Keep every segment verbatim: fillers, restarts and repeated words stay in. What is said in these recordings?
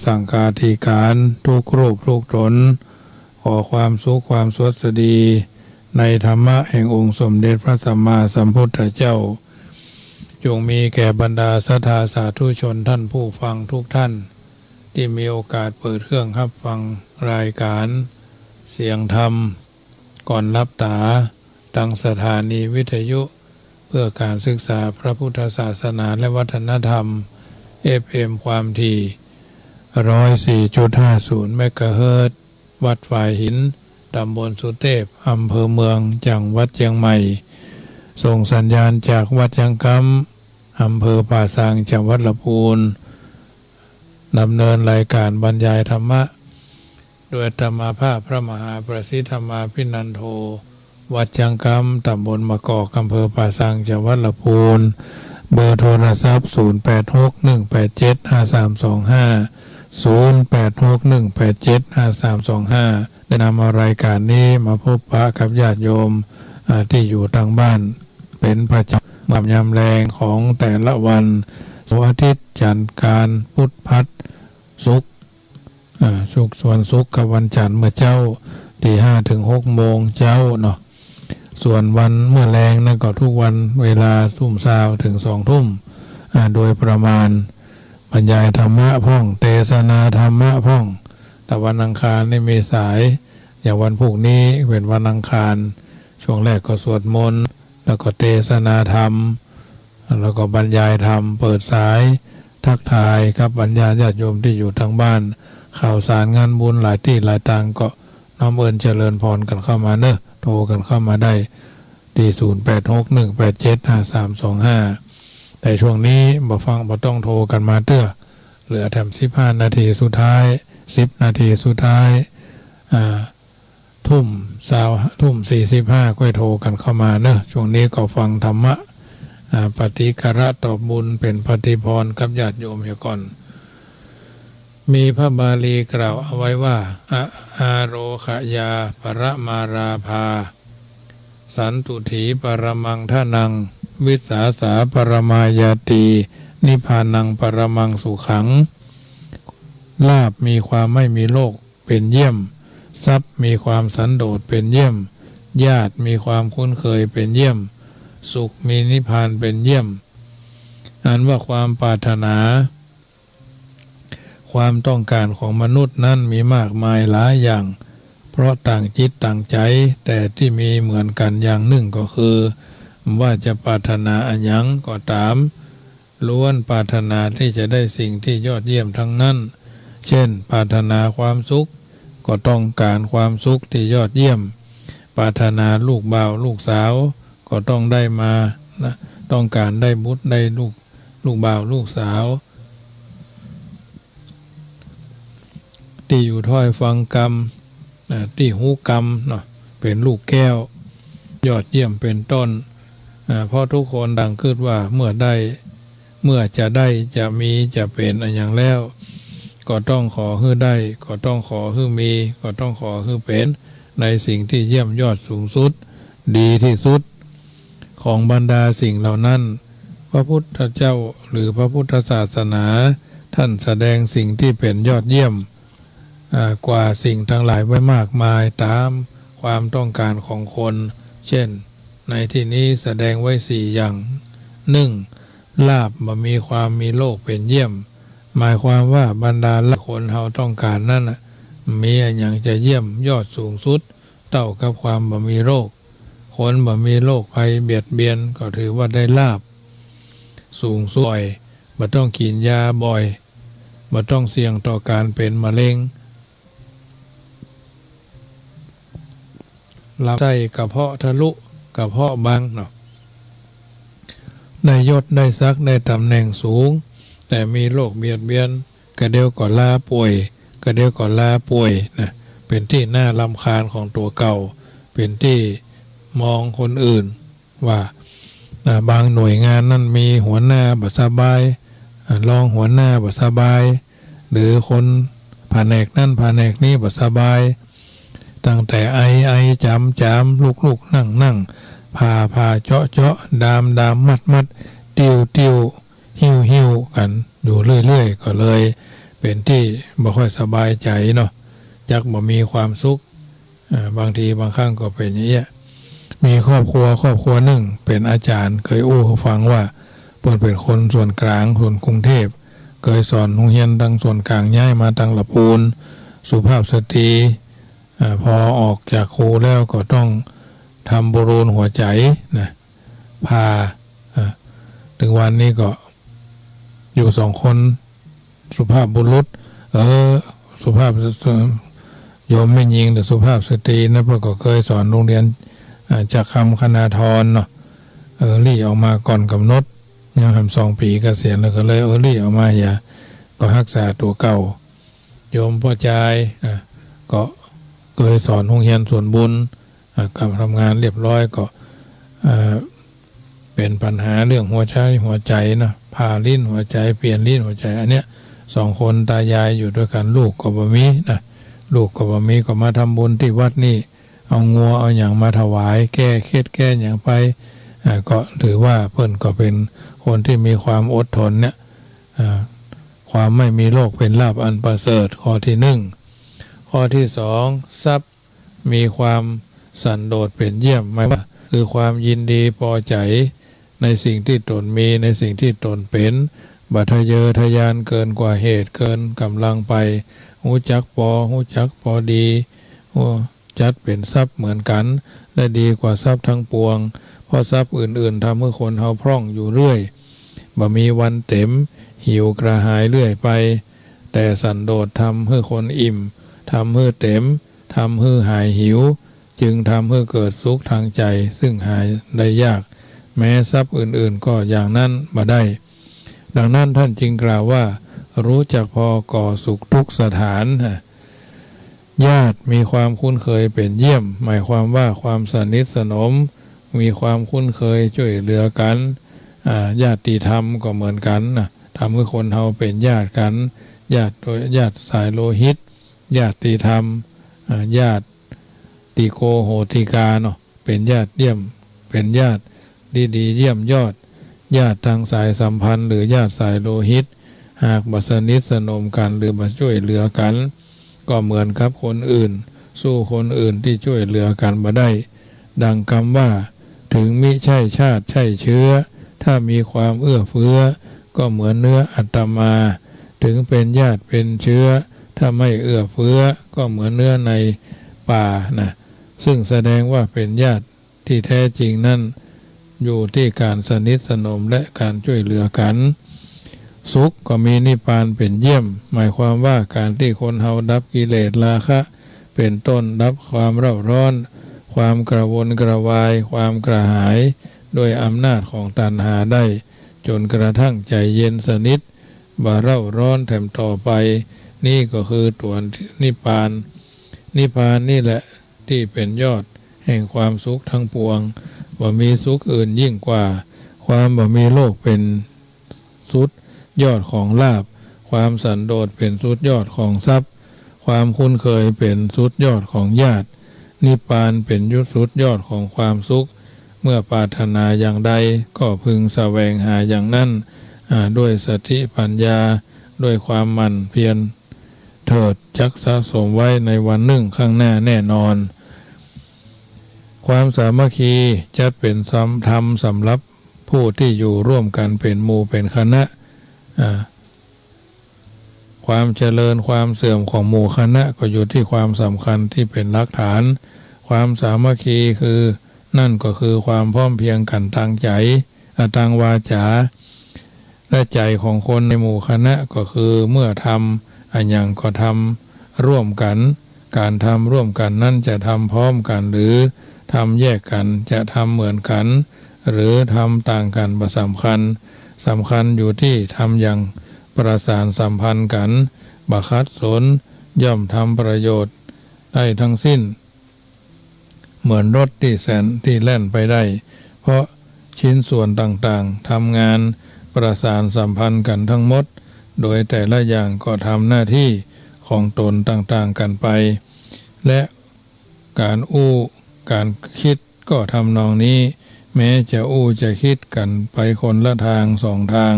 สังฆาธิการทุกรูปทุกต๋น ขอความสุขความสวัสดีในธรรมะแห่งองค์สมเด็จพระสัมมาสัมพุทธเจ้า จงมีแก่บรรดาศรัทธาสาธุชนท่านผู้ฟังทุกท่าน ตี้มีโอกาสเปิดเครื่องฮับฟังรายการเสียงธรรม ก่อนหลับต๋า ตางสถานีวิทยุเพื่อการศึกษาพระพุทธศาสนาและวัฒนธรรม เอฟเอ็ม ความถี่ ร้อยสี่จุดห้าศูนย์ เมกะเฮิรตซ์ วัดฝายหิน ต๋ำบลสุเตพ อำเภอเมือง จังหวัดเจียงใหม่ ส่งสัญญาณจากวัดยังก๊ำ อำเภอป่าซาง จังหวัดลำพูน ดำเนินรายการบรรยายธรรมะ โดยอาตมาภาพพระมหาประสิทธิ์ธรรมาภินันโท วัดยังก๊ำ ต๋ำบลมะกอก อำเภอป่าซาง จังหวัดลำพูน เบอร์โทรศัพท์ ศูนย์แปดหกหนึ่งแปดเจ็ดห้าสามสองห้า ศูนย์แปดหกหนึ่งแปดเจ็ดห้าสามสองห้า ได้นำเอารายการนี้มาพบปะกับญาติโยม อ่า ตี้อยู่ตางบ้าน เป๋นประจ๋ำ บ่ายยามแลงของแต่ละวัน เสาร์อาทิตย์ จันทร์อังคาร พุธพฤหัส ศุกร์ อ่า ศุกร์ ส่วนศุกร์กับวันจันทร์เมื่อเจ๊า ตี้ห้าเถิงหกโมงเจ๊าเนาะ ส่วนวันเมื่อแลงนั้นก็ทุกวันเวลาทุ่มซาวเถิงสองทุ่ม อ่า โดยประมาณ บรรยายธรรมะพ่อง เตสนาธรรมะพ่อง แต่วันอังคารนี่มีสาย อย่างวันพรุ่งนี้เป๋นวันอังคาร ช่วงแรกก็สวดมนต์ แล้วก็เตสนาธรรม แล้วก็บรรยายธรรม เปิดสายทักทายกับบรรดาญาติโยมตี้อยู่ตางบ้าน ข่าวสารงานบุญหลายตี้หลายตางก็น้อมเอิญเจริญพรกั๋นเข้ามาเนาะ โทรกั๋นเข้ามาได้ตี้ ศูนย์แปดหกหนึ่งแปดเจ็ดห้าสามสองห้า แต่ช่วงนี้บ่ฟัง บ่ต้องโทรกั๋นมาเตื้อ เหลือแถมสิบห้านาทีสุดท้าย สิบนาทีสุดท้าย อ่า ทุ่มซาว ทุ่มสี่สิบห้า ค่อยโทรกั๋นเข้ามาเนาะ ช่วงนี้ก็ฟังธรรมะ อ่า ปฏิฆะตอบบุญเป๋นปฏิพรกับญาติโยมเหียก่อน มีพระบาลีกล่าวเอาไว้ว่า อ อาโรคะยา ปรมาราภา สันตุฏฐี ปรมังธนัง วิสสาสา ปรมาญาตี นิพพานัง ปรมังสุขัง ลาภมีความไม่มีโรคเป๋นเยี่ยม ทรัพย์มีความสันโดษเป๋นเยี่ยม ญาติมีความคุ้นเคยเป๋นเยี่ยม สุขมีนิพพานเป๋นเยี่ยม อันว่าความปรารถนา ความต้องการของมนุษย์นั้นมีมากมายหลายอย่าง เพราะต่างจิตต่างใจ๋ แต่ตี้มีเหมือนกั๋นอย่างนึ่งก็คือ ว่าจะปรารถนาอะหยังก็ต๋าม ล้วนปรารถนาตี้จะได้สิ่งตี้ยอดเยี่ยมทั้งนั้น เช่น ปรารถนาความสุข ก็ต้องการความสุขตี้ยอดเยี่ยม ปรารถนาลูกบ่าวลูกสาว ก็ต้องได้มา นะ ต้องการได้บุตรได้ลูก ลูกบ่าวลูกสาว ตี้อยู่ถ้อยฟังกำ อ่า ตี้ฮู้กำเนาะ เป๋นลูกแก้ว ยอดเยี่ยมเป๋นต้น อ่า เพราะทุกคนต่างกึ๊ดว่าเมื่อได้ เมื่อจะได้ จะมี จะเป๋นอะหยังแล้ว ก็ต้องขอหื้อได้ ก็ต้องขอหื้อมี ก็ต้องขอหื้อเป๋น ในสิ่งตี้เยี่ยมยอดสูงสุด ดีตี้สุด ของบรรดาสิ่งเหล่านั้น พระพุทธเจ้าหรือพระพุทธศาสนา ท่านแสดงสิ่งตี้เป๋นยอดเยี่ยม อ่า กว่าสิ่งทั้งหลายไว้มากมายต๋ามความต้องการของคน เช่น ในตี้นี้แสดงไว้สี่อย่าง นึ่ง ลาภบ่มีความมีโรคเป๋นเยี่ยม หมายความว่าบรรดาลาภคนเฮาต้องการนั้นน่ะ มีอะหยังจะเยี่ยมยอดสูงสุด เต้ากับความบ่มีโรค คนบ่มีโรคภัยเบียดเบียนก็ถือว่าได้ลาภสูงสุด บ่ต้องกิ๋นยาบ่อย บ่ต้องเสี่ยงต่อก๋านเป๋นมะเร็ง ลำไส้กระเพาะทะลุ กระเพาะบางเนาะ ได้ยศได้ศักดิ์ได้ต๋ำแหน่งสูง แต่มีโรคเบียดเบียน กะเดี่ยวก็ลาป่วย กะเดี่ยวก็ลาป่วยนะ เป๋นตี้น่ารำคาญของตั๋วเก่า เป๋นตี้มองคนอื่นว่า อ่า บางหน่วยงานนั้นมีหัวหน้าบ่สบาย อ่า รองหัวหน้าบ่สบาย หรือคนแผนกนั้นแผนกนี้บ่สบาย ตั้งแต่ไอ ไอจ๋ำจ๋ำ ลุกลุกนั่งนั่ง ผ่าผ่าเจาะเจาะ ดามดาม มัดมัด ติ้วติ้ว หิ้วหิ้วกั๋นอยู่เรื่อยๆ ก็เลย เป๋นตี้บ่ค่อยสบายใจ๋เนาะ จักบ่มีความสุข อ่า บางทีบางครั้งก็เป๋นอย่างเนี้ย มีครอบครัว ครอบครัวนึ่งเป๋นอาจ๋ารย์ เกยอู้หื้อฟังว่า เปิ้นเป๋นคนส่วนก๋าง คนกรุงเทพฯ เกยสอนโฮงเฮียนตังส่วนก๋าง ย้ายมาตังละปูน สุภาพสตรี อ่า พอออกจากครูแล้วก็ต้องทำบอลลูนหัวใจ๋นะ ผ่า อ่า เถิงวันนี้ก็อยู่สองคน สุภาพบุรุษ เออ สุภาพ โยมแม่ญิง หรือสุภาพสตรีนะ เปิ้นก็เกยสอนโฮงเฮียน อ่า จักคำคณาธรเนาะ เออ ลี้ออกมาก่อนก๋ำหนด ยังบ่ฮอดสองปี๋เกษียณ แล้วก็เลย เออ ลี้ออกมาเหีย ก็ฮักษาตั๋วเก่า โยมป้อจาย อ่ะ ก็เกยสอนโฮงเฮียนสวนบุญ อ่ะ ก็ทำงานเรียบร้อย ก็ อ่า เป๋นปัญหาเรื่องหัวใจ๋ หัวใจ๋นะ ผ่าลิ้นหัวใจ๋ เปลี่ยนลิ้นหัวใจ๋ อันเนี้ย สองคนตายายอยู่ตวยกั๋น ลูกก็บ่มีนะ ลูกก็บ่มี ก็มาทำบุญตี้วัดนี่ เอางัวเอาหยังมาถวาย แก้เคล็ดแก้หยังไป อ่า ก็ถือว่าเปิ้นก็เป๋นคนตี้มีความอดทนเนี่ย อ่า ความไม่มีโรคเป๋นลาภอันประเสริฐ ข้อตี้นึ่ง ข้อตี้สอง ทรัพย์มีความสันโดษเป๋นเยี่ยม หมายว่า คือความยินดีปอใจ๋ในสิ่งตี้ตนมี ในสิ่งตี้ตนเป๋น บ่ทะเยอทะยานเกินกว่าเหตุ เกินก๋ำลังไป ฮู้จักปอ ฮู้จักปอดี ฮู้จัดเป๋นทรัพย์เหมือนกั๋น และดีกว่าทรัพย์ทั้งปวง เพราะทรัพย์อื่นๆ ทำหื้อคนเฮาพร่องอยู่เรื่อย บ่มีวันเต๋ม หิวกระหายเรื่อยไป แต่สันโดษทำหื้อคนอิ่ม ทำหื้อเต๋ม ทำหื้อหายหิว จึงทำหื้อเกิดสุขทางใจ๋ ซึ่งหาได้ยาก แม้ทรัพย์อื่นๆ ก็อย่างนั้นบ่ได้ ดังนั้นท่านจึงกล่าวว่า รู้จักปอก่อสุขทุกสถาน ญาติมีความคุ้นเคยเป๋นเยี่ยม หมายความว่าความสนิทสนม มีความคุ้นเคยจ้วยเหลือกั๋น อ่า ญาติธรรมก็เหมือนกั๋นนะ ทำหื้อคนเฮาเป๋นญาติกั๋น ญาติ ญาติสายโลหิต ญาติธรรม อ่า ญาติโกโหติกาเนาะ เป๋นญาติเยี่ยม เป๋นญาติดีๆ เยี่ยมยอด ญาติตางสายสัมพันธ์ หรือญาติสายโลหิต หากบ่สนิทสนมกั๋น หรือบ่จ้วยเหลือกั๋น ก็เหมือนกับคนอื่น สู้คนอื่นตี้จ้วยเหลือกั๋นบ่ได้ ดังกำว่า ถึงมิใช่ชาติใช่เชื้อ ถ้ามีความเอื้อเฟื้อ ก็เหมือนเนื้ออาตมา ถึงเป๋นญาติเป๋นเชื้อ ถ้าไม่เอื้อเฟื้อ ก็เหมือนเนื้อในป่านะ ซึ่งแสดงว่าเป๋นญาติตี้แท้จริงนั้น อยู่ตี้ก๋านสนิทสนมและก๋านจ้วยเหลือกั๋น สุขก็มีนิพพานเป๋นเยี่ยม หมายความว่าก๋านตี้คนเฮาดับกิเลสราคะเป๋นต้น ดับความเร่าร้อน ความกระวนกระวาย ความกระหาย ด้วยอำนาจของตัณหาได้ จ๋นกระทั่งใจ๋เย็นสนิท บ่เร่าร้อนแถมต่อไป นี่ก็คือตั๋วนิพพาน นิพพานนี่แหละ ตี้เป๋นยอดแห่งความสุขทั้งปวง บ่มีสุขอื่นยิ่งกว่า ความบ่มีโรคเป๋นสุดยอดของลาภ ความสันโดษเป๋นสุดยอดของทรัพย์ ความคุ้นเคยเป๋นสุดยอดของญาติ นิพพานเป๋นสุดยอดของความสุข เมื่อปรารถนาอย่างใดก็พึงแสวงหาอย่างนั้น อ่า ด้วยสติปัญญา ด้วยความหมั่นเพียร เถิด จักสะสมไว้ในวันนึ่งข้างหน้าแน่นอน ความสามัคคีจัดเป๋นธรรมสำหรับผู้ตี้อยู่ร่วมกั๋นเป๋นหมู่เป๋นคณะ อ่า ความเจริญความเสื่อมของหมู่คณะก็อยู่ตี้ความสำคัญตี้เป๋นรากฐาน ความสามัคคีคือ นั่นก็คือความพร้อมเพรียงกั๋นตางใจ๋ อ่า ตางวาจา และใจ๋ของคนในหมู่คณะก็คือเมื่อทำอะหยังก็ทำร่วมกั๋น ก๋านทำร่วมกั๋นนั้นจะทำพร้อมกั๋นหรือทำแยกกั๋น จะทำเหมือนกั๋นหรือทำต่างกั๋นบ่สำคัญ สำคัญอยู่ตี้ทำอย่างประสานสัมพันธ์กั๋น บ่ขัดสน ย่อมทำประโยชน์ได้ทั้งสิ้น เหมือนรถตี้แสน ตี้แล่นไปได้ เพราะชิ้นส่วนต่างๆ ทำงานประสานสัมพันธ์กั๋นทั้งหมด โดยแต่ละอย่างก็ทำหน้าตี้ของตนต่างๆ กั๋นไป และก๋านอู้ก๋านกึ๊ดก็ทำนองนี้ แม้จะอู้จะกึ๊ดกั๋นไปคนละตางสองตาง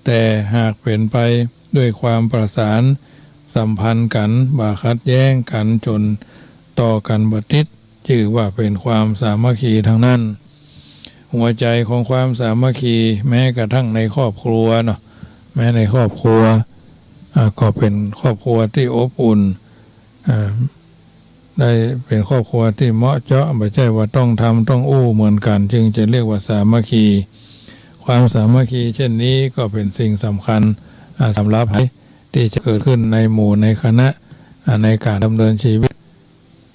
แต่หากเป๋นไป ด้วยความประสานสัมพันธ์กั๋น บ่ขัดแย้งกั๋นจ๋นต่อกั๋นบ่ติด จื้อว่าเป๋นความสามัคคีตังนั้น หัวใจ๋ของความสามัคคี แม้กระทั่งในครอบครัวเนาะ แม้ในครอบครัว อ่า ก็เป๋นครอบครัวตี้อบอุ่น อ่า ได้เป๋นครอบครัวตี้เหมาะเจาะ บ่ใจ้ว่าต้องทำต้องอู้เหมือนกั๋น จึงจะเรียกว่าสามัคคี ความสามัคคีเช่นนี้ก็เป๋นสิ่งสำคัญ อ่า สำหรับตี้จะเกิดขึ้นในหมู่ในคณะ อ่า ในก๋านดำเนินชีวิต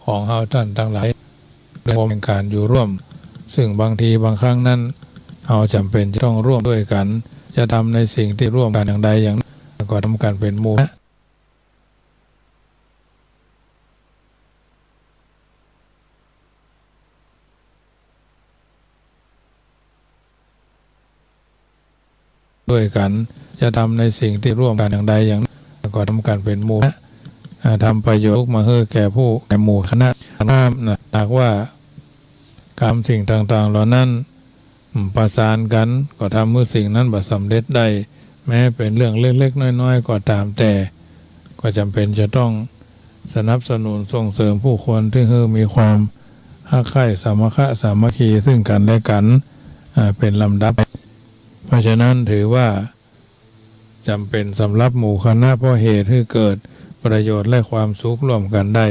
ของเฮาต้านตังหลาย ในวงก๋านอยู่ร่วม ซึ่งบางทีบางครั้งนั้น เฮาจ๋ำเป๋นจะต้องร่วมด้วยกั๋น จะทำในสิ่งตี้ร่วมกั๋นอย่างใดอย่างนึ่ง ก็ทำกั๋นเป๋นหมู่คณะ ด้วยกั๋น จะทำในสิ่งตี้ร่วมกั๋นอย่างใดอย่างนึ่ง ก็ทำกั๋นเป๋นหมู่คณะ อ่า ทำประโยชน์มาหื้อแก่ผู้ แก่หมู่คณะ น้ำนะ หากว่าก๋านสิ่งต่างๆ เหล่านั้น อืม ประสานกั๋น ก็ทำหื้อสิ่งนั้นบ่สำเร็จได้ แม้เป๋นเรื่องเล็กๆ น้อยๆ ก็ต๋ามแต่ ก็จ๋ำเป๋นจะต้องสนับสนุนส่งเสริมผู้คนตี้หื้อมีความฮักใคร่สามัคคะสามัคคีซึ่งกั๋นและกั๋น อ่า เป๋นลำดับ เพราะฉะนั้นถือว่า จ๋ำเป๋นสำหรับหมู่คณะ เพราะเหตุหื้อเกิดประโยชน์และความสุขร่วมกั๋นได้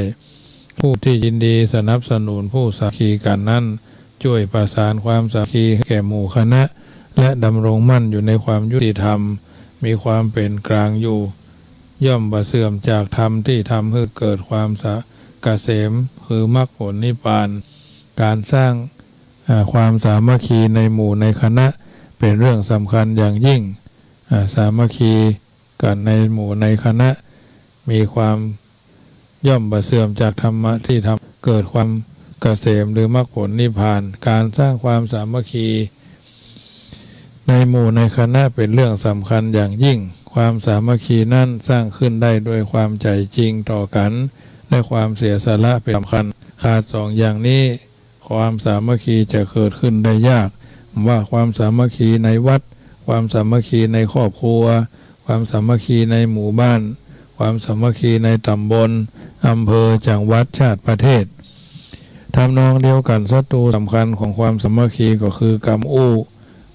ผู้ตี้ยินดีสนับสนุนผู้สามัคคีกั๋นนั้น จ้วยประสานความสามัคคีแก่หมู่คณะ และดำรงมั่นอยู่ในความยุติธรรม มีความเป๋นก๋างอยู่ ย่อมบ่เสื่อมจากธรรมตี้ทำหื้อเกิดความสะ เกษม คือมรรคผลนิพพาน ก๋านสร้าง อ่า ความสามัคคีในหมู่ในคณะ เป๋นเรื่องสำคัญอย่างยิ่ง อ่า สามัคคีกั๋นในหมู่ในคณะ มีความย่อมบ่เสื่อมจากธรรมะตี้ทำเกิดความเกษมหรือมรรคผลนิพพาน ก๋านสร้างความสามัคคีในหมู่ในคณะเป๋นเรื่องสำคัญอย่างยิ่ง ความสามัคคีนั้นสร้างขึ้นได้ด้วยความใจ๋จริงต่อกั๋น และความเสียสละเป๋นสำคัญ ขาดสองอย่างนี้ ความสามัคคีจะเกิดขึ้นได้ยาก ว่าความสามัคคีในวัด ความสามัคคีในครอบครัว ความสามัคคีในหมู่บ้าน ความสามัคคีในต๋ำบล อำเภอ จังหวัด ชาติ ประเทศ ทำนองเดียวกั๋น ศัตรูสำคัญของความสามัคคีก็คือกำอู้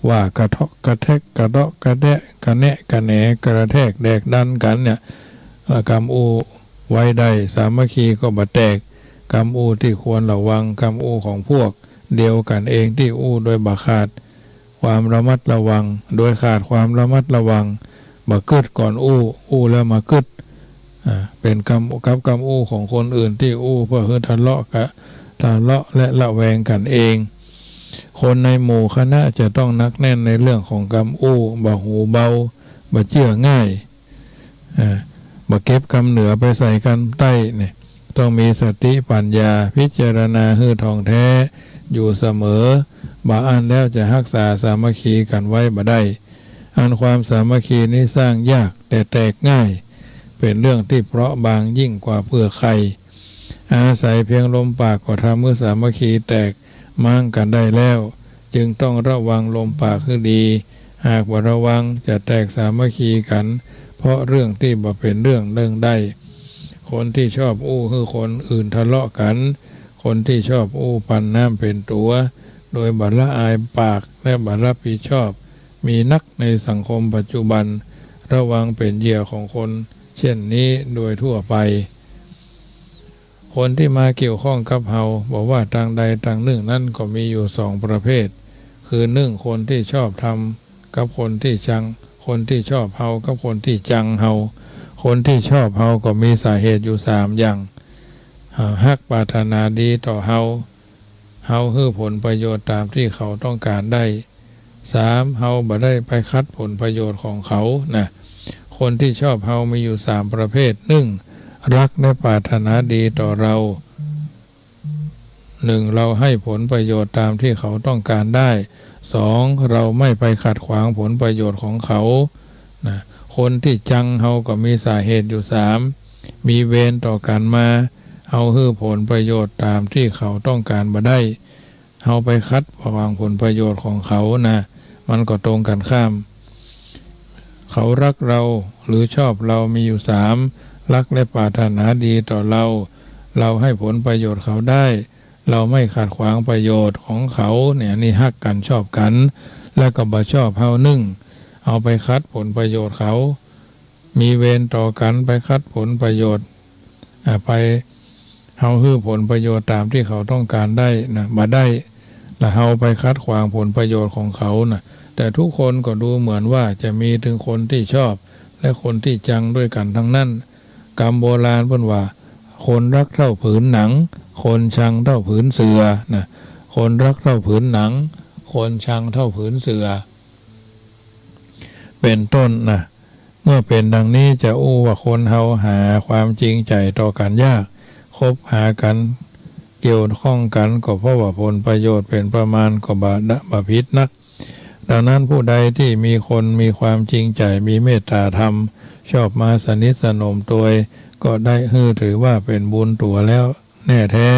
ว่ากระเทาะกระแทก กระเดาะกระแดะ กระแนะกระแหน กระแทกแดกดันกั๋นเนี่ย กำอู้ไว้ได้ สามัคคีก็บ่แตก กำอู้ตี้ควรระวัง กำอู้ของพวกเดียวกั๋นเองตี้อู้โดยบ่ขาดความระมัดระวัง โดยขาดความระมัดระวัง บ่กึ๊ดก่อนอู้ อู้แล้วมากึ๊ด อ่า เป๋นกำ กับกำอู้ของคนอื่นตี้อู้เพื่อหื้อทะเลาะกะ ทะเลาะและระแวงกั๋นเอง คนในหมู่คณะจะต้องหนักแน่นในเรื่องของกำอู้ บ่หูเบา บ่เจื้อง่าย อ่า บ่เก็บกำเหนือไปใส่กำใต้เนี่ย ต้องมีสติปัญญา พิจารณาหื้อถ่องแท้อยู่เสมอ บ่อั้นแล้วจะฮักษาสามัคคีกั๋นไว้บ่ได้ อันความสามัคคีนี้สร้างยากแต่แตกง่าย เป๋นเรื่องตี้เปราะบางยิ่งกว่าเปลือกไข่ อาศัยเพียงลมปากก็ทำหื้อสามัคคีแตกม้างกั๋นได้แล้ว จึงต้องระวังลมปากหื้อดี หากบ่ระวังจะแตกสามัคคีกั๋น เพราะเรื่องตี้บ่เป๋นเรื่องเรื่องได้ คนตี้ชอบอู้หื้อคนอื่นทะเลาะกั๋น คนตี้ชอบอู้ปันน้ำเป๋นตั๋ว โดยบ่ละอายปากและบ่รับผิดชอบ มีนักในสังคมปัจจุบัน ระวังเป๋นเหยื่อของคนเช่นนี้โดยทั่วไป คนตี้มาเกี่ยวข้องกับเฮา บ่ว่าตางใดตางนึ่งนั้นก็มีอยู่สองประเภท คือนึ่งคนตี้ชอบธรรมกับคนตี้จัง คนตี้ชอบเฮากับคนตี้จังเฮา คนตี้ชอบเฮาก็มีสาเหตุอยู่สามอย่าง อ่า ฮักปรารถนาดีต่อเฮา เฮาหื้อผลประโยชน์ต๋ามตี้เขาต้องก๋านได้ สาม เฮาบ่ได้ไปขัดผลประโยชน์ของเขานะ คนตี้ชอบเฮามีอยู่สามประเภท นึ่ง รักและปรารถนาดีต่อเรา นึ่ง เราให้ผลประโยชน์ต๋ามตี้เขาต้องก๋านได้ สอง เราไม่ไปขัดขวางผลประโยชน์ของเขานะ คนตี้จังเฮาก็มีสาเหตุอยู่สาม มีเวรต่อกั๋นมา เฮาหื้อผลประโยชน์ต๋ามตี้เขาต้องก๋านบ่ได้ เฮาไปขัดขวางผลประโยชน์ของเขานะ มันก็ตรงกั๋นข้าม เขาฮักเฮาหรือชอบเฮามีอยู่สาม ฮักและปรารถนาดีต่อเฮา เฮาหื้อผลประโยชน์เขาได้ เฮาไม่ขัดขวางประโยชน์ของเขา เนี่ย นี่ฮักกั๋นชอบกั๋น แล้วก็บ่ชอบเฮานึ่ง เฮาไปขัดผลประโยชน์เขา มีเวรต่อกั๋น ไปขัดผลประโยชน์ อ่า ไป เฮาหื้อผลประโยชน์ต๋ามตี้เขาต้องก๋านได้นะ บ่ได้ แล้วเฮาไปขัดขวางผลประโยชน์ของเขานะ แต่ทุกคนก็ดูเหมือนว่าจะมีตึงคนตี้ชอบ และคนตี้จังด้วยกั๋นตังนั้น กำโบราณเปิ้นว่า คนฮักเต้าผืนหนัง คนชังเต้าผืนเสื่อนะ คนฮักเต้าผืนหนัง คนชังเต้าผืนเสื่อ เป๋นต้นนะ เมื่อเป๋นดังนี้จะอู้ว่าคนเฮาหาความจริงใจ๋ต่อกั๋นยาก คบหากั๋น เกี่ยวข้องกั๋น ก็เพราะว่าผลประโยชน์เป๋นประมาณ ก็บ่ดะ บ่ผิดนัก ดังนั้นผู้ใดตี้มีคนมีความจริงใจ๋ มีเมตต๋าธรรม ชอบมาสนิทสนมตวย ก็ได้หื้อถือว่าเป๋นบุญตั๋วแล้วแน่แท้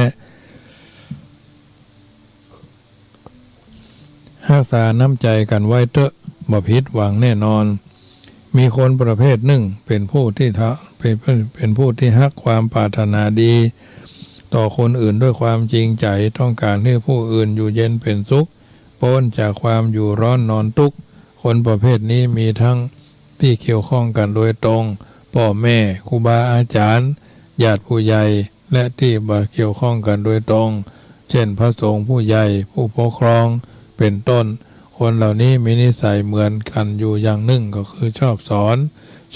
ฮักษาน้ำใจ๋กั๋นไว้เต๊อะ บ่ผิดหวังแน่นอน มีคนประเภทนึ่งเป๋นผู้ตี้ทะ เป๋น เป๋นผู้ตี้ฮักความปรารถนาดี ต่อคนอื่นด้วยความจริงใจ๋ ต้องก๋านหื้อผู้อื่นอยู่เย็นเป๋นสุข ป๊นจากความอยู่ร้อนนอนตุ๊กข์ คนประเภทนี้มีตึงตี้เกี่ยวข้องกั๋นโดยตรง ป้อแม่ ครูบาอาจ๋ารย์ ญาติผู้ใหญ่ และตี้บ่เกี่ยวข้องกั๋นโดยตรง เจ้นพระสงฆ์ผู้ใหญ่ ผู้ปกครอง เป๋นต้น คนเหล่านี้มีนิสัยเหมือนกั๋นอยู่อย่างนึ่ง ก็คือชอบสอน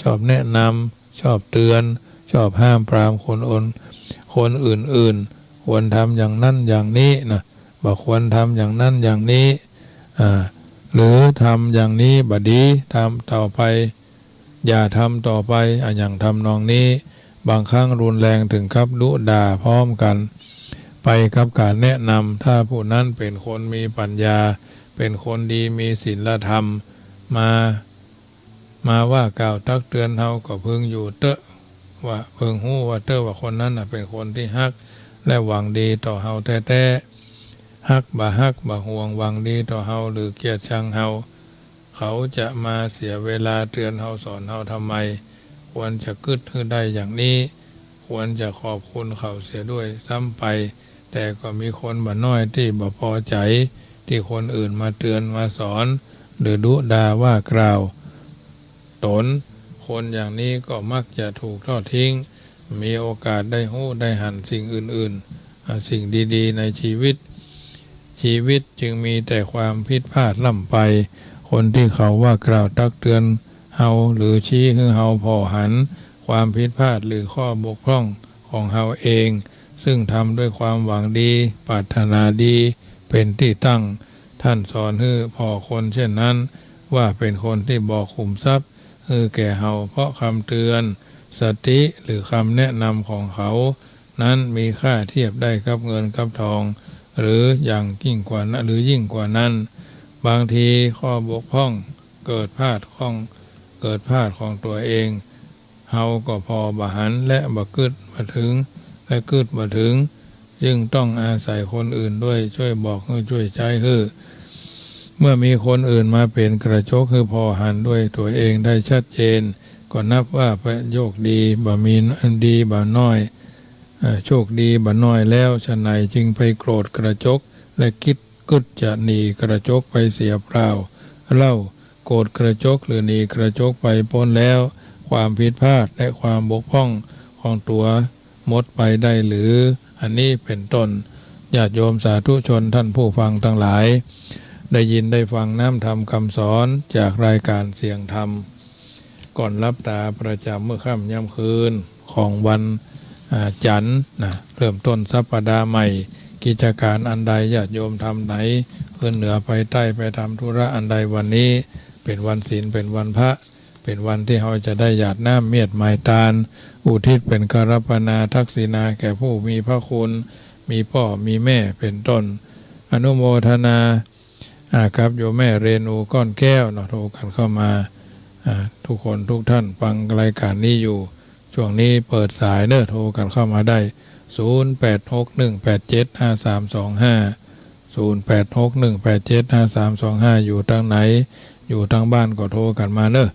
ชอบแนะนำ ชอบเตือน ชอบห้ามปรามคนอื่น คนอื่นๆ ควรทำอย่างนั้นอย่างนี้นะ บ่ควรทำอย่างนั้นอย่างนี้ อ่า หรือทำอย่างนี้บ่ดี ทำต่อไป อย่าทำต่อไป อะหยังทำนองนี้ บางครั้งรุนแรงถึงกับดุด่าพร้อมกั๋น ไปกับก๋านแนะนำ ถ้าผู้นั้นเป๋นคนมีปัญญา เป๋นคนดีมีศีลธรรม มา มาว่ากล่าวตักเตือนเฮาก็พึงอยู่เต๊อะ ว่าพึงฮู้ว่าเต๊อะว่าคนนั้นน่ะเป๋นคนตี้ฮัก และหวังดีต่อเฮาแต๊ๆ ฮักบ่ฮักบ่ห่วง หวังดีต่อเฮาหรือเกลียดชังเฮา เขาจะมาเสียเวลาเตือนเฮาสอนเฮาทำไม ควรจะกึ๊ดหื้อได้อย่างนี้ ควรจะขอบคุณเขาเสียด้วยซ้ำไป แต่ก็มีคนบ่น้อยตี้บ่ปอใจ๋ ตี้คนอื่นมาเตือนมาสอน หรือดุด่าว่ากล่าวตน คนอย่างนี้ก็มักจะถูกทอดทิ้ง มีโอกาสได้ฮู้ได้หันสิ่งอื่นๆ อ่า สิ่งดีๆ ในชีวิต ชีวิตจึงมีแต่ความผิดพลาดร่ำไป คนตี้เขาว่ากล่าวตักเตือนเฮา หรือชี้หื้อเฮาผ่อหันความผิดพลาดหรือข้อบกพร่องของเฮาเอง ซึ่งทำด้วยความหวังดี ปรารถนาดี เป๋นตี้ตั้ง ท่านสอนหื้อผ่อคนเช่นนั้น ว่าเป๋นคนตี้บอกขุมทรัพย์หื้อแก่เฮา เพราะคำเตือน สติ หรือคำแนะนำของเขา นั้นมีค่าเทียบได้กับเงินกับทอง หรืออย่างยิ่งกว่านั้น หรือยิ่งกว่านั้น บางทีข้อบกพร่องเกิดพลาดของ เกิดพลาดของตั๋วเอง เฮาก็ผ่อบ่หันและบ่กึ๊ดบ่ถึง และกึ๊ดบ่ถึง จึงต้องอาศัยคนอื่นด้วยช่วยบอกหื้อช่วยใจ๊หื้อ เมื่อมีคนอื่นมาเป๋นกระจกหื้อผ่อหันด้วยตั๋วเองได้ชัดเจน ก็นับว่าประโยชน์ดีบ่มี ดีบ่น้อย เอ่อ โชคดีบ่น้อยแล้ว ฉะไหนจึงไปโกรธกระจก และกึ๊ด กึ๊ดจะหนีกระจกไปเสียเปล่าเล่า โกรธกระจกหรือหนีกระจกไปป๊นแล้ว ความผิดพลาดและความบกพร่องของตั๋วหมดไปได้หรือ อันนี้เป๋นต้น ญาติโยมสาธุชนท่านผู้ฟังตังหลาย ได้ยินได้ฟังน้ำธรรมคำสอนจากรายการเสียงธรรม ก่อนหลับต๋าประจ๋ำเมื่อค่ำยามคืนของวัน อ่า จันทร์นะ เริ่มต้นสัปดาห์ใหม่ กิจการอันใดญาติโยมทำไหน ขึ้นเหนือไปใต้ไปทำธุระอันใดวันนี้ เป๋นวันศีล เป๋นวันพระ เป๋นวันตี้เฮาจะได้หยาดน้ำเมียดไม้ตาน อุทิศเป๋นกรัปปนาทักษิณาแก่ผู้มีพระคุณ มีป้อมีแม่เป๋นต้น อนุโมทนา อ่า กับโยมแม่เรนูก้อนแก้วเนาะ โทรกั๋นเข้ามา อ่า ทุกคนทุกท่านฟังรายการนี้อยู่ ช่วงนี้เปิดสายเน้อ โทรกั๋นเข้ามาได้ ศูนย์แปดหกหนึ่งแปดเจ็ดห้าสามสองห้า ศูนย์แปดหกหนึ่งแปดเจ็ดห้าสามสองห้า อยู่ตางไหน อยู่ตางบ้านก็โทรกั๋นมาเน้อ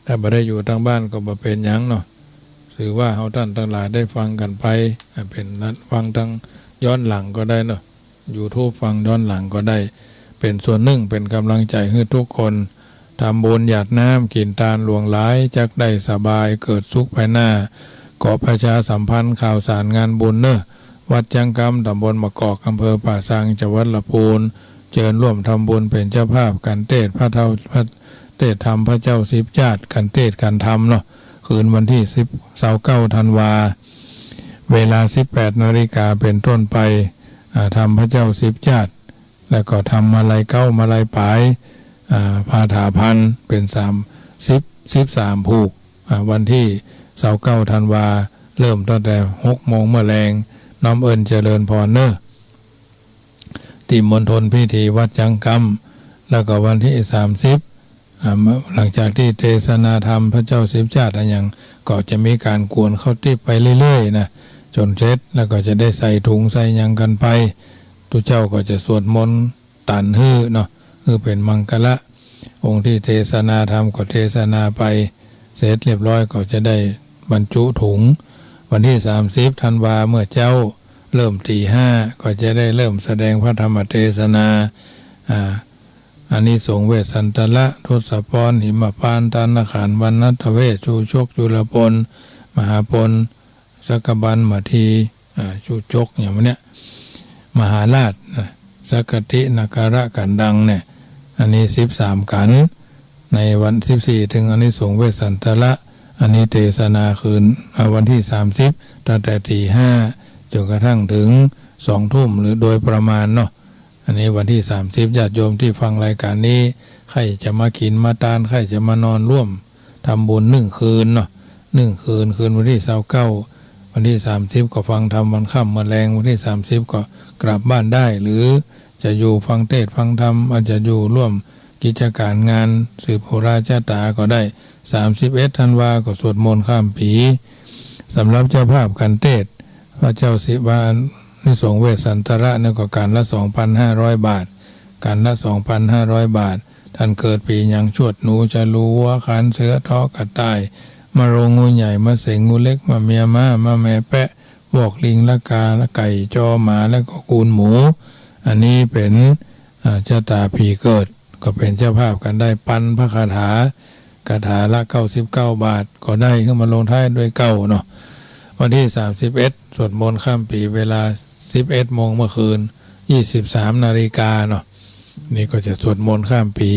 ถ้าบ่ได้อยู่ตางบ้านก็บ่เป๋นหยังเนาะ ถือว่าเฮาต้านตังหลายได้ฟังกั๋นไป อ่า เป๋นฟังตางย้อนหลังก็ได้เนาะ ยูทูบ ฟังย้อนหลังก็ได้ เป๋นส่วนนึ่ง เป๋นก๋ำลังใจ๋หื้อกู้คน ทำบุญหยาดน้ำ กิ๋นตานหลวงหลาย จักได้สบาย เกิดสุขภายหน้า ขอประชาสัมพันธ์ข่าวสารงานบุญเนาะ วัดจั๊งกำ ต๋ำบลมะกอก อำเภอป่าซาง จังหวัดละปูน เจิญฮ่วมทำบุญเป๋นเจ้าภาพ ก๋านเตสน์พระเฒ่า พระ เตสน์ธรรมพระเจ้าสิบจาติ ก๋านเตสน์ก๋านธรรมเนาะ คืนวันตี้สิบ ซาวเก้าธันวา เวลาสิบแปดนาฬิกาเป๋นต้นไป อ่า ธรรมพระเจ้าสิบจาติ แล้วก็ธรรมาลัยเก๊ามาลัยป๋าย อ่า พาถาพัน เป๋นสามสิบ สิบสามผูก อ่า วันตี้ซาวเก้าธันวา เริ่มตั้งแต่หกโมงเมื่อแลง น้อมเอิญเจริญพรเนาะ ตี้มณฑลพิธีวัดจั๊งกำ แล้วก็วันตี้สามสิบ อ่า หลังจากตี้เตสนาธรรมพระเจ้าสิบจาติอะหยัง ก็จะมีก๋านกวนข้าวติ๊บไปเรื่อยๆ นะ จ๋นเสร็จ แล้วก็จะได้ใส่ถุงใส่หยังกั๋นไป ตุ๊เจ้าก็จะสวดมนต์ตันหื้อเนาะ หื้อเป๋นมังคละ องค์ตี้เตสนาธรรมก็เตสนาไป เสร็จเรียบร้อยก็จะได้บรรจุถุง วันตี้สามสิบธันวาเมื่อเจ๊า เริ่มตี๋ห้า ก็จะได้เริ่มแสดงพระธรรมเตสนา อ่า อานิสงส์เวสสันตละ ทศพร หิมพานต์ ตานะขันธ์ วรรณทเวช ชูชก จุลปน มหาปน สักกบัน มะที อ่า ชูชก อย่างเนี้ย มหาราช นะ สักกติ นาคาระ กั๋นดังเนี่ย อันนี้สิบสามกั๋น ในวันสิบสี่ เถิงอานิสงส์เวสสันตละ อันนี้เตสนาคืน อ่า วันตี้สามสิบ ตั้งแต่ตี๋ห้าจ๋นกระทั่งเถิงสองทุ่ม หรือโดยประมาณเนาะ อันนี้วันตี้สามสิบ ญาติโยมตี้ฟังรายก๋านนี้ ใค่จะมากิ๋นมาตาน ใค่จะมานอนฮ่วมทำบุญนึ่งคืนเนาะ นึ่งคืน คืนวันตี้ซาวเก้า วันตี้สามสิบก็ฟังธรรมวันค่ำ เมื่อแลงวันตี้สามสิบก็กลับบ้านได้ หรือจะอยู่ฟังเตสน์ฟังธรรม อาจจะอยู่ฮ่วมกิจก๋านงานสืบโหราจ๊ะต๋าก็ได้ สามสิบเอ็ดธันวาก็สวดมนต์ข้ามปี๋ สำหรับเจ้าภาพก๋านเตสน์ พระเจ้าสิบ อานิสงส์เวสสันตละเนี่ยก็ก๋านละสองพันห้าร้อยบาท ก๋านละสองพันห้าร้อยบาท ต้านเกิดปี๋หยัง ชวดหนู ฉลู วัว ขาน เสือ ทอ กระต่าย มะโรง งูใหญ่ มะเสง งูเล็ก มะเมีย ม้า มะแม แป๊ะ วอก ลิง ละกา ไก่ จอ หมา แล้วก็กูน หมู อันนี้เป๋น อ่า จ๊ะต๋าปี๋เกิด ก็เป๋นเจ้าภาพกั๋นได้ ปันพระคาถา คาถาละเก้าสิบเก้าบาท ก็ได้ขึ้นมาลงท้ายด้วยเก้าเนาะ วันตี้สามสิบเอ็ด สวดมนต์ข้ามปี๋ เวลาสิบเอ็ดโมงเมื่อคืน ยี่สิบสามนาฬิกาเนาะ นี่ก็จะสวดมนต์ข้ามปี๋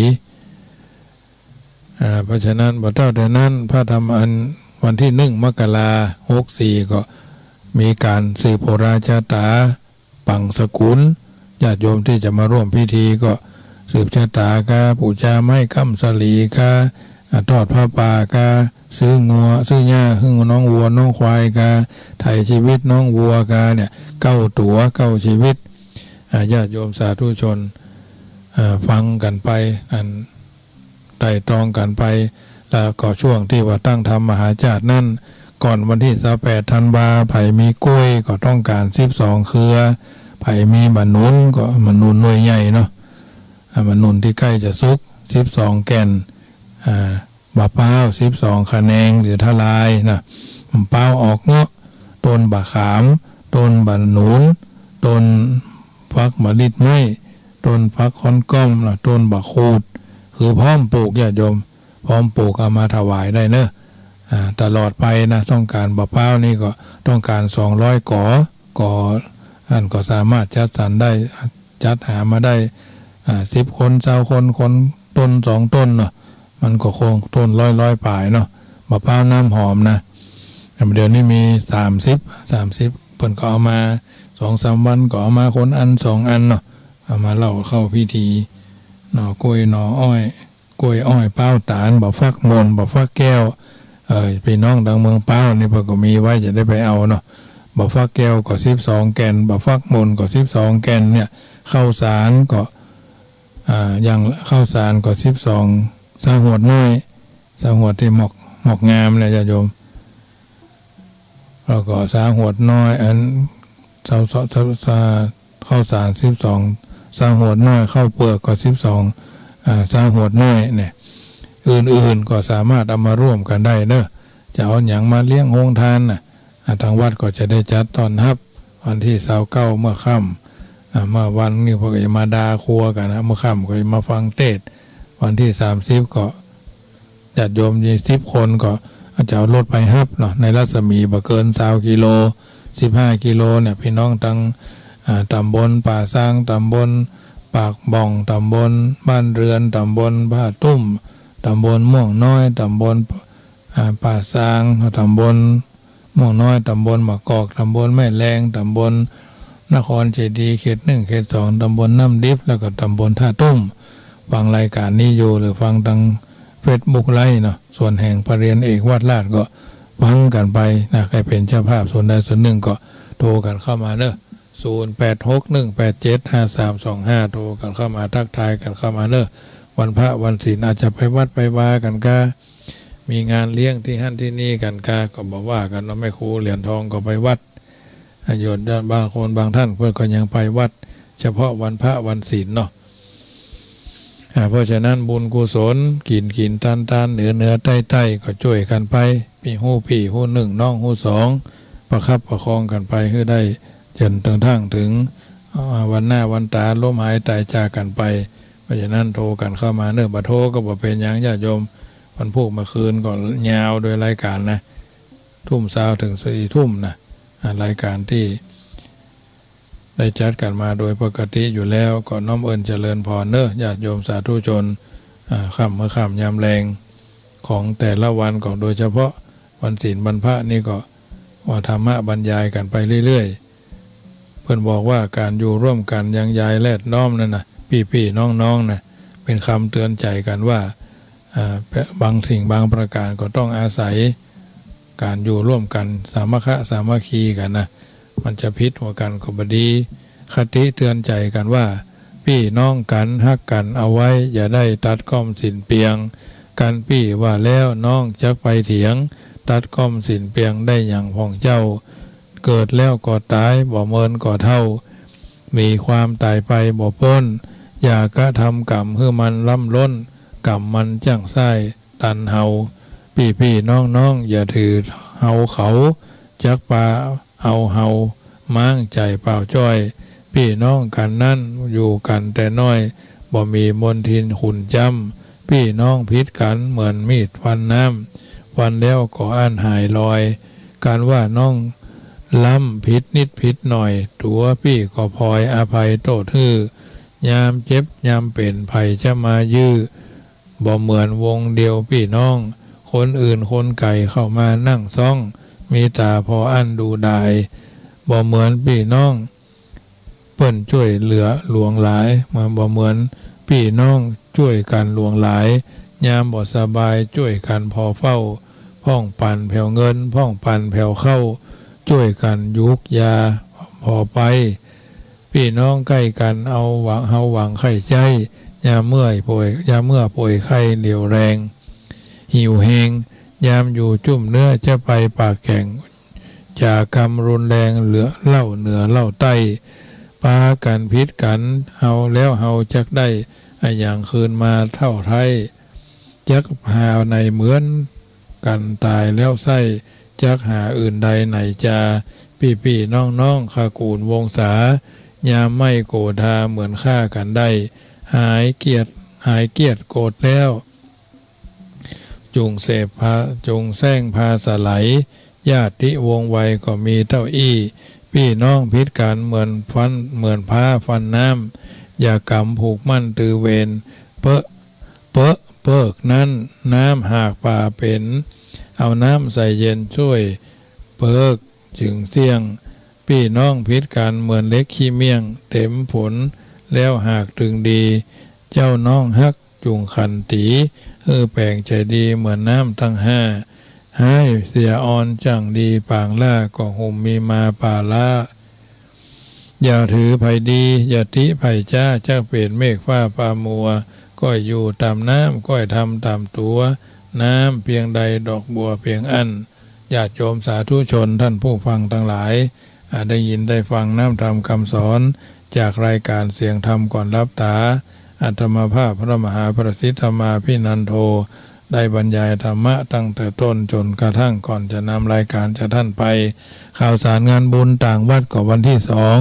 อ่า เพราะฉะนั้น บ่เต้าแต่นั้น พระธรรมอันวันตี้หนึ่งมกราหกสี่ ก็มีก๋านสืบโหราจ๊ะต๋า ปังสกุล ญาติโยมตี้จะมาฮ่วมพิธีก็สืบจ๊ะต๋ากา ปู๋จาไม้ค้ำสะหลีกา อ่า ทอดผ้าป่ากา ซื้องัว ซื้อหญ้าหื้อน้องวัวน้องควายกา ไถ่ชีวิตน้องวัวกาเนี่ย เก้าตั๋วเก้าชีวิต อ่า ญาติโยมสาธุชน อ่า ฟังกั๋นไป อัน ไต่ตองกั๋นไป แล้วก็ช่วงตี้ว่าตั้งธรรมมหาจ๊าตินั้น ก่อนวันตี้ซาวแปดธันวา ใผมีกล้วยก็ต้องก๋านสิบสองเครือ ใผมีบ่าหนุนก็บ่าหนุนหน่วยใหญ่เนาะ อ่า บ่าหนุนตี้ใก้จะสุก สิบสองแก่น อ่า บ่าป๊าว สิบสองขะแนงหรือทะลายนะ บ่าป๊าวออกเงาะ ต้นบ่าขาม ต้นบ่าหนุน ต้นฟักบ่าลิดไม้ ต้นฟักค้อนก้อมนะ ต้นบ่าขูด คือพร้อมปลูก ญาติโยม พร้อมปลูกเอามาถวายได้เนอะ อ่า ตลอดไปนะ ต้องก๋านบ่าป๊าวนี่ก็ต้องก๋านสองร้อยก๋อ ก็อันก็สามารถจัดสรรได้ จัดหามาได้ อ่า สิบคน ซาวคน คนต้นสองต้นเนาะ มันก็คงต้นร้อยๆ ป๋ายเนาะ บ่าป๊าวน้ำหอมนะ แต่เดี๋ยวนี้มีสามสิบ สามสิบ เปิ้นก็เอามาสองสามวันก็เอามาคนอันสองอันเนาะ เอามาเล่าเข้าพิธีเนาะ กล้วยหน่ออ้อย กล้วยอ้อยป๊าวต๋าล บ่าฟักหม่น บ่าฟักแก้ว เอ่อ ปี้น้องตางเมืองป๊าวนี่เปิ้นก็มีไว้จะได้ไปเอาเนาะ บ่าฟักแก้วก็สิบสองแก่น บ่าฟักหม่นก็สิบสองแก่นเนี่ย ข้าวสารก็ อ่า อย่างข้าวสารก็สิบสอง ซาวหวดน้อย ซาวหวดตี้หมอก หมอกงามเนี่ย ญาติโยม แล้วก็ซาวหวดน้อย อัน ซาว ซาว ซาว ซาว ข้าวสารสิบสอง ซาวหวดน้อย ข้าวเปลือกก็สิบสอง อ่า ซาวหวดน้อยเนี่ย อื่นๆ ก็สามารถเอามาร่วมกั๋นได้เนาะ จะเอาหยังมาเลี้ยงโฮงตานน่ะ อ่า ตางวัดก็จะได้จัดต้อนฮับ วันตี้ซาวเก้าเมื่อค่ำ อ่า เมื่อวันนี้เปิ้นก็จะมาดาครัวกั๋นนะ เมื่อค่ำก็จะมาฟังเตสน์ วันตี้สามสิบก็ ญาติโยมยี่สิบคนก็จะเอารถไปฮับเนาะ ในรัศมีบ่เกินซาวกิโล สิบห้ากิโลเนี่ย ปี้น้องตัง อ่า ต๋ำบลป่าซาง ต๋ำบลปากบ่อง ต๋ำบลบ้านเรือน ต๋ำบลผ้าตุ้ม ต๋ำบลม่วงน้อย ต๋ำบล อ่า ป่าซาง ต๋ำบลม่วงน้อย ต๋ำบลมะกอก ต๋ำบลแม่แลง ต๋ำบลนครเจดีย์ เขตหนึ่ง เขตสอง ต๋ำบลน้ำดิบ แล้วก็ต๋ำบลท่าตุ้ม ฟังรายก๋านนี้อยู่ หรือฟังตางเฟซบุ๊กไลฟ์เนาะ ส่วนแห่งพระเรียนเอกวัดราชก็ฟังกั๋นไปนะ ใผเป๋นเจ้าภาพส่วนใดส่วนหนึ่งก็โทรกั๋นเข้ามาเนาะ ศูนย์แปดหกหนึ่งแปดเจ็ดห้าสามสองห้า โทรกั๋นเข้ามา ทักทายกั๋นเข้ามาเนาะ วันพระวันศีลอาจจะไปวัดไปวากั๋นกา มีงานเลี้ยงตี้หั้นตี้นี่กั๋นกา ก็บ่ว่ากั๋นเนาะ แม่ครูเหรียญทองก็ไปวัด อ่า โยมบางคนบางท่านเปิ้นก็ยังไปวัดเฉพาะวันพระวันศีลเนาะ อ่า เพราะฉะนั้นบุญกุศล กิ๋นกิ๋นตานตาน เหนือเหนือใต้ใต้ ก็จ้วยกั๋นไป ปี้ฮู้ปี้ฮู้นึ่ง น้องฮู้สอง ประคับประคองกั๋นไปหื้อได้ จ๋นกระทั่งเถิง อ่า วันหน้าวันต๋า ล้มหายต๋ายจากกั๋นไป เพราะฉะนั้นโทรกั๋นเข้ามาเนาะ บ่โทรก็บ่เป๋นหยังญาติโยม วันพูกเมื่อคืนก็ยาวโดยรายก๋านนะ ทุ่มซาวเถิงสี่ทุ่มนะ อ่า รายก๋านตี้ได้จัดกั๋นมาโดยปกติอยู่แล้ว ก็น้อมเอิ้นเจริญพรเนาะ ญาติโยมสาธุชน อ่า ค่ำเมื่อค่ำยามแลงของแต่ละวัน ก็โดยเฉพาะวันศีลวันพระนี่ก็ว่าธรรมะบรรยายกั๋นไปเรื่อยๆ เปิ้นบอกว่าก๋านอยู่ร่วมกั๋นยังยายแลดน้อมนั่นน่ะ ปี้ๆ น้องๆ น่ะ เป๋นกำเตือนใจ๋กั๋นว่า อ่า บางสิ่งบางประก๋านก็ต้องอาศัยก๋านอยู่ร่วมกั๋น สามัคคะสามัคคีกั๋นนะ มันจะผิดหัวกั๋นก็บ่ดี คติเตือนใจ๋กั๋นว่า ปี้น้องกั๋นฮักกั๋นเอาไว้ อย่าได้ตัดก้อมศีลเปียง กั๋นปี้ว่าแล้วน้องจักไปเถียง ตัดก้อมศีลเปียงได้หยังพ่องเจ้า เกิดแล้วก็ต๋าย บ่เมินก็เฒ่า มีความต๋ายไปบ่ป๊น อย่ากระทำกรรมหื้อมันล้ำล้น กรรมมันจั้งใส้ตันเฮา ปี้ๆ น้องๆ อย่าถือเฮาเขา จักปาเอาเฮา ม้างใจ๋เปล่าจ้อย ปี้น้องกั๋นนั้นอยู่กั๋นแต่น้อย บ่มีมลทินขุ่นจ้ำ ปี้น้องผิดกั๋นเหมือนมีดฟันน้ำ ฟันแล้วก็อั้นหายลอย กั๋นว่าน้องล้ำผิดนิดผิดหน่อย ตั๋วปี้ก็พลอยอภัยโต้ษหื้อ ยามเจ็บยามเป๋นใผจะมายื้อ บ่เหมือนวงเดียวปี้น้อง คนอื่นคนไก๋เข้ามานั่งซ้อง มีต๋าผ่ออั้นดูดาย บ่เหมือนปี้น้อง เปิ้นจ้วยเหลือหลวงหลาย บ่เหมือนปี้น้องจ้วยกั๋นหลวงหลาย ยามบ่สบายจ้วยกั๋นผ่อเฝ้า พ่องปั๋นแผวเงิน พ่องปั๋นแผวข้าว จ้วยกั๋นยุกยาผ่อไป ปี้น้องใก้กั๋นเอาหวัง เฮาหวังใค่ใจ๊ ยามเมื่อยป่วย ยามเมื่อป่วยไข้เหลวแรง หิวแฮง ยามอยู่จุ้มเนื้อจะไปปากแข่ง จ๋ากำรุนแรงเหลือเล่าเหนือเล่าใต้ ปากั๋นผิดกั๋น เฮาแล้วเฮาจักได้อะหยังคืนมาเท่าไท้ จักหาไหนเหมือนกั๋นต๋ายแล้วใส้ จักหาอื่นใดไหนจา ปี้ๆ น้องๆ ขกูลวงศา ยามไม่โกธาเหมือนฆ่ากั๋นได้ หายเกลียด หายเกลียดโกธแล้ว จุ่งเสพพา จุ่งแส้งพาสะไหล ญาติวงศ์ไวก็มีเต้าอี้ ปี้น้องผิดกั๋นเหมือนฟัน เหมือนฟ้าฟันน้ำ อย่ากำผูกมั่นตือเวร เป๊อะ เป๊อะเปิ๊กนั้น น้ำหากปาเป๋น เอาน้ำใส่เย็นจ้วยเปิ๊กจึงเสี้ยง ปี้น้องผิดกั๋นเหมือนเหล็กขี้เมี่ยง เต็มผลแล้วหากตึงดี เจ้าน้องฮักจุ่งขันตี๋ หื้อแป๋งใจ๋ดีเหมือนน้ำตังห้า ฮ้ายเสียอ่อนจั่งดีปางล้า ก็หุ่มมีมาปาล้า อย่าถือใผดี อย่าติใผจ๊า จักเป๋นเมฆฟ้าฟ้ามัว ก้อยอยู่ต๋ามน้ำ ก้อยทำต๋ามตั๋ว น้ำเปียงใดดอกบัวเปียงอั้น ญาติโยมสาธุชนท่านผู้ฟังตังหลาย อ่า ได้ยินได้ฟังน้ำธรรมคำสอน จากรายก๋านเสียงธรรมก่อนหลับต๋า อาตมาภาพพระมหาประสิทธิ์ธรรมาภินันโท ได้บรรยายธรรมะตั้งแต่ต้นจ๋นกระทั่งก่อนจะนำรายการจากท่านไป ข่าวสารงานบุญต่างวัดก็วันตี้สอง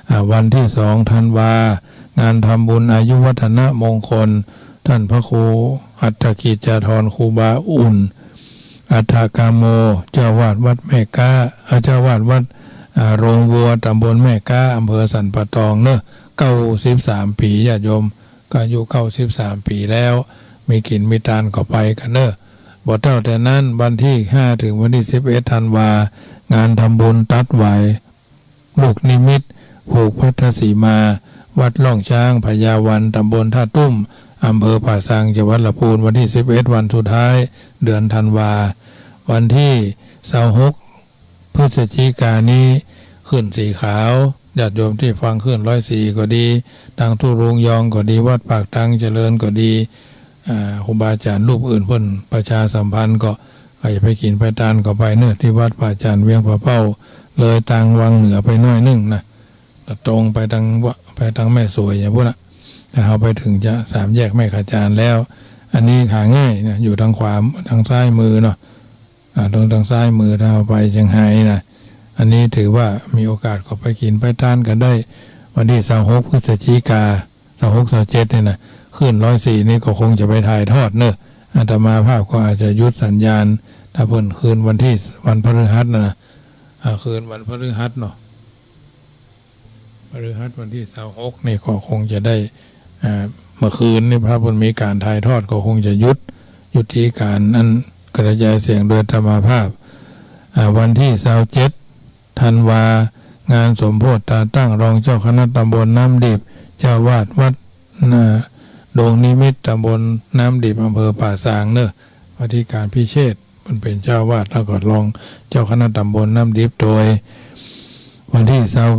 อ่า วันตี้สองธันวา งานทำบุญอายุวัฒนมงคล ท่านพระครูอัฏฐกิจจาธร ครูบาอุ่น อัฏฐกาโม เจ้าอาวาสวัดแม่ก๊า อ่า เจ้าอาวาสวัด อ่า โรงวัว ตำบลแม่ก๊า อำเภอสันป่าตองเนาะ เก้าสิบสามปี๋ ญาติโยม ก็อายุเก้าสิบสามปี๋แล้ว มีกิ๋นมีตานก็ไปกั๋นเนาะ บ่เต้าแต่นั้น วันตี้ห้าเถิงวันตี้สิบเอ็ดธันวา งานทำบุญตัดหวาย ลูกนิมิต ผูกพัทธสีมา วัดล่องช้าง พญาวัน ตำบลท่าตุ้ม อำเภอป่าซาง จังหวัดลำพูน วันตี้สิบเอ็ด วันสุดท้าย เดือนธันวา วันตี้ซาวหก พฤศจิกานี้ คลื่นสีขาว ญาติโยมตี้ฟังคลื่นร้อยสี่ก็ดี ตางทุ่งลุงยองก็ดี วัดปากตังเจริญก็ดี อ่า ครูบาอาจ๋ารย์รูปอื่นเปิ้นประชาสัมพันธ์ก็ ใผไปกิ๋นไปตานก็ไปเนาะ ตี้วัดพระอาจ๋ารย์เวียงผาเป้า เลยตางวังเหนือไปหน้อยนึ่งนะ แล้วตรงไปตางวะ ไปตางแม่สวยอย่างปู้นน่ะ ถ้าเฮาไปเถิงจะสามแยกแม่ขจานแล้ว อันนี้หาง่ายนะ อยู่ตางขวา ตางซ้ายมือเนาะ อ่า ตรงตางซ้ายมือ ถ้าเฮาไปเจียงไฮ้นะ อันนี้ถือว่ามีโอกาสก็ไปกิ๋นไปตานกั๋นได้ วันตี้ซาวหก พฤศจิกา ซาวหก ซาวเจ็ด นี่นะ คลื่นร้อยสี่นี่ก็คงจะไปถ่ายทอดเนาะ อาตมาภาพก็อาจจะหยุดสัญญาณ ถ้าเปิ้นคืนวันตี้ วันพฤหัสนะนะ อ่า คืนวันพฤหัสเนาะ พฤหัสวันตี้ซาวหกนี่ก็คงจะได้ อ่า เมื่อคืนนี่พระเปิ้นมีก๋านถ่ายทอดก็คงจะหยุด ยุติก๋านอันกระจายเสียงโดยอาตมาภาพ อ่า วันตี้ซาวเจ็ดธันวา งานสมโภชตาตั้งรองเจ้าคณะตำบลน้ำดิบ เจ้าอาวาสวัด อ่า ดงนิมิต ตำบลน้ำดิบ อำเภอป่าซางเนาะ อธิการพิเชษ เปิ้นเป๋นเจ้าอาวาส แล้วก็รองเจ้าคณะตำบลน้ำดิบโตย วันตี้ซาว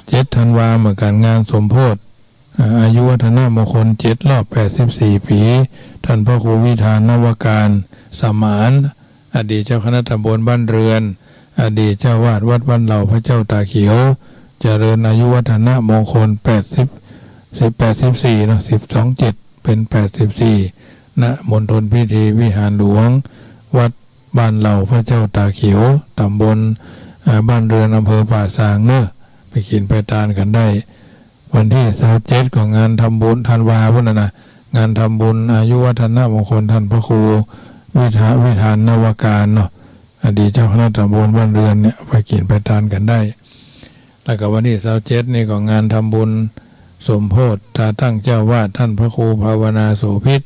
เจ็ดธันวา เหมือนกั๋น งานสมโภช อ่า อายุวัฒนมงคลเจ็ดรอบแปดสิบสี่ปี๋ ท่านพระครูวิธานนวการ สมาน อดีตเจ้าคณะตำบลบ้านเรือน อดีตเจ้าอาวาสวัดบ้านเหล่าพระเจ้าตาเขียว เจริญอายุวัฒนมงคลแปดสิบ สิบ แปดสิบสี่เนาะ สิบสองเจ็ด เป๋นแปดสิบสี่ ณ มณฑลพิธีวิหารหลวง วัดบ้านเหล่าพระเจ้าตาเขียว ตำบล อ่า บ้านเรือน อำเภอป่าซางเนาะ ไปกิ๋นไปตานกั๋นได้ วันตี้ซาวเจ็ดก็งานทำบุญธันวาปู้นน่ะนะ งานทำบุญอายุวัฒนมงคลท่านพระครูวิทา วิธานนวการเนาะ อดีตเจ้าคณะตำบลบ้านเรือนเนี่ย ไปกิ๋นไปตานกั๋นได้ แล้วก็วันตี้ซาวเจ็ดนี่ก็งานทำบุญสมโภชตาตั้งเจ้าอาวาสท่านพระครูภาวนาโสภิต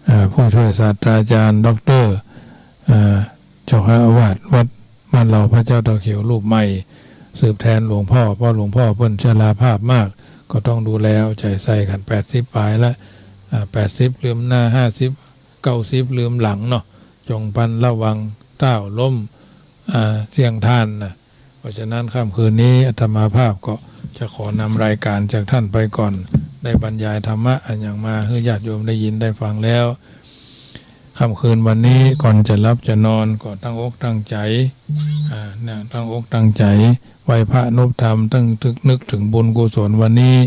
อ่า ผู้ช่วยศาสตราจารย์ ด็อกเตอร์ อ่า เจ้าคณะอาวาสวัดบ้านเหล่าพระเจ้าตาเขียวรูปใหม่ สืบแทนหลวงพ่อ เพราะหลวงพ่อเปิ้นชราภาพมาก ก็ต้องดูแลเอาใจ๋ใส่กั๋น แปดสิบป๋ายละ อ่า แปดสิบลืมหน้า ห้าสิบ เก้าสิบลืมหลังเนาะ จงปันระวังต้าวล้ม อ่า เสี้ยงท่านนะ เพราะฉะนั้นค่ำคืนนี้อาตมาภาพก็จะขอนำรายการจากท่านไปก่อน ได้บรรยายธรรมะอันหยังมาหื้อญาติโยมได้ยินได้ฟังแล้ว ค่ำคืนวันนี้ก่อนจะหลับจะนอนก็ตั้งอกตั้งใจ๋ อ่า เนี่ย ตั้งอกตั้งใจ๋ไหว้พระนบธรรม ตั้งนึก นึกถึงบุญกุศลวันนี้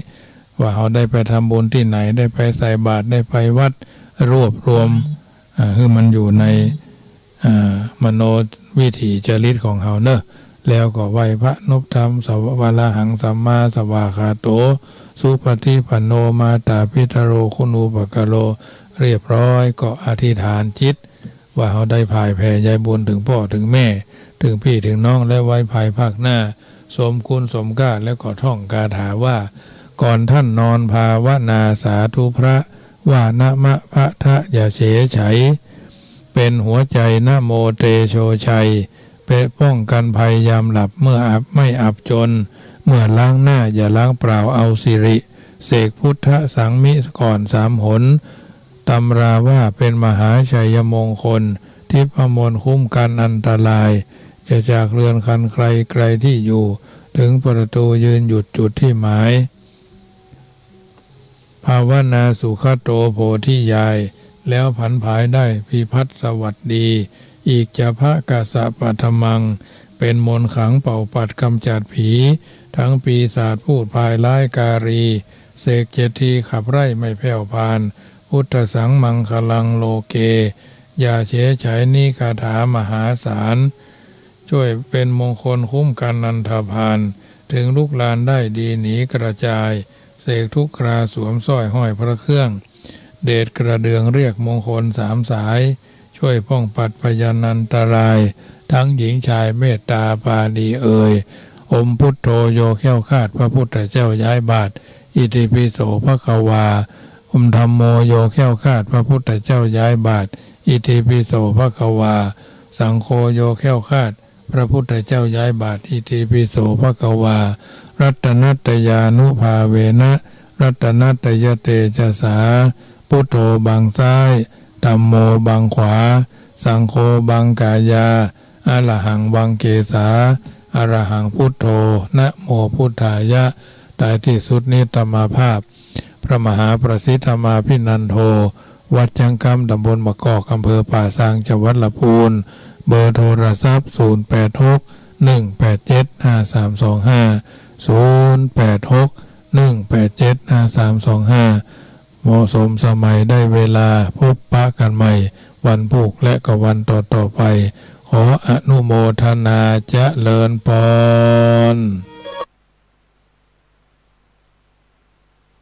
ว่าเฮาได้ไปทำบุญตี้ไหน ได้ไปใส่บาตร ได้ไปวัด รวบรวม อ่า หื้อมันอยู่ใน อ่า มโนวิถีจริตของเฮาเนาะ แล้วก็ไหว้พระนบธรรม สวะ วะระหังสัมมาสวากขาโต สุปฏิปันโนมาตาปิตโร คุณูปการโล เรียบร้อยก็อธิษฐานจิต ว่าเฮาได้ผายแผ่ใยบุญถึงป้อถึงแม่ ถึงปี้ถึงน้อง และไว้ภายภาคหน้า สมคุณสมก้า แล้วก็ท่องคาถาว่า ก่อนท่านนอนภาวนาสาธุพระ ว่านะมะพะทะอย่าเฉยไฉ เป็นหัวใจนะโมเตโชชัย เป๋นป้องกันภัยยามหลับ เมื่ออับ ไม่อับจน เมื่อล้างหน้าอย่าล้างเปล่าเอาสิริ เสกพุทธสังมิก่อนสามหน ตำราว่าเป็นมหาชัยมงคล ทิพมนต์คุ้มกันอันตราย จะจากเรือนคันไกลไกลที่อยู่ ถึงประตูยืนหยุดจุดที่หมาย ภาวนาสุขโตโพธิญาณ แล้วผันผายได้พิพัฒน์สวัสดี อิจฉพะกะสะปะทะมัง เป็นมนต์ขลังเป่าปัดกำจัดผี ทั้งปีศาจพูดพายร้ายกาลี เสกเจ็ดทีขับไล่ไม่แผ่วพาน พุทธัสสังมังคลังโลเก อย่าเฉยไฉ นี้คาถามหาศาล ช่วยเป๋นมงคลคุ้มกั๋นอันธพาล เถิงลุกลานได้ดีหนีกระจาย เสกทุกคราสวมสร้อยห้อยพระเครื่อง เดชกระเดื่องเรียกมงคลสามสาย ช่วยป้องปัดพยันอันตราย ทั้งหญิงชายเมตตาปราณีเอย อมพุทโธโยแคล้วคลาด พระพุทธเจ้าย้ายบาท อิติปิโสภะคะวา อมธัมโมโยแคล้วคลาด พระพุทธเจ้าย้ายบาท อิติปิโสภะคะวา สังโฆโยแคล้วคลาด พระพุทธเจ้าย้ายบาท อิติปิโสภะคะวา รัตนัตตยานุภาเวนะ รัตนัตตยเตจสา พุทโธบังซ้าย ธัมโมบังขวา สังโฆบังกายา อะระหังบังเกสา อะระหังพุทโธ นะโมพุทธายะ ท้ายตี้สุดนี้อาตมาภาพ พระมหาประสิทธมาภินันโท วัดจ๊างกำ ตำบลมะกอก อำเภอป่าซาง จังหวัดละปูน เบอร์โทรศัพท์ ศูนย์แปดหก หนึ่งแปดเจ็ด ห้าสามสองห้า ศูนย์แปดหก หนึ่งแปดเจ็ด ห้าสามสองห้า เหมาะสมสมัยได้เวลา พบปะกั๋นใหม่วันพูกและก็วันต่อๆ ไป ขออนุโมทนาเจริญปอน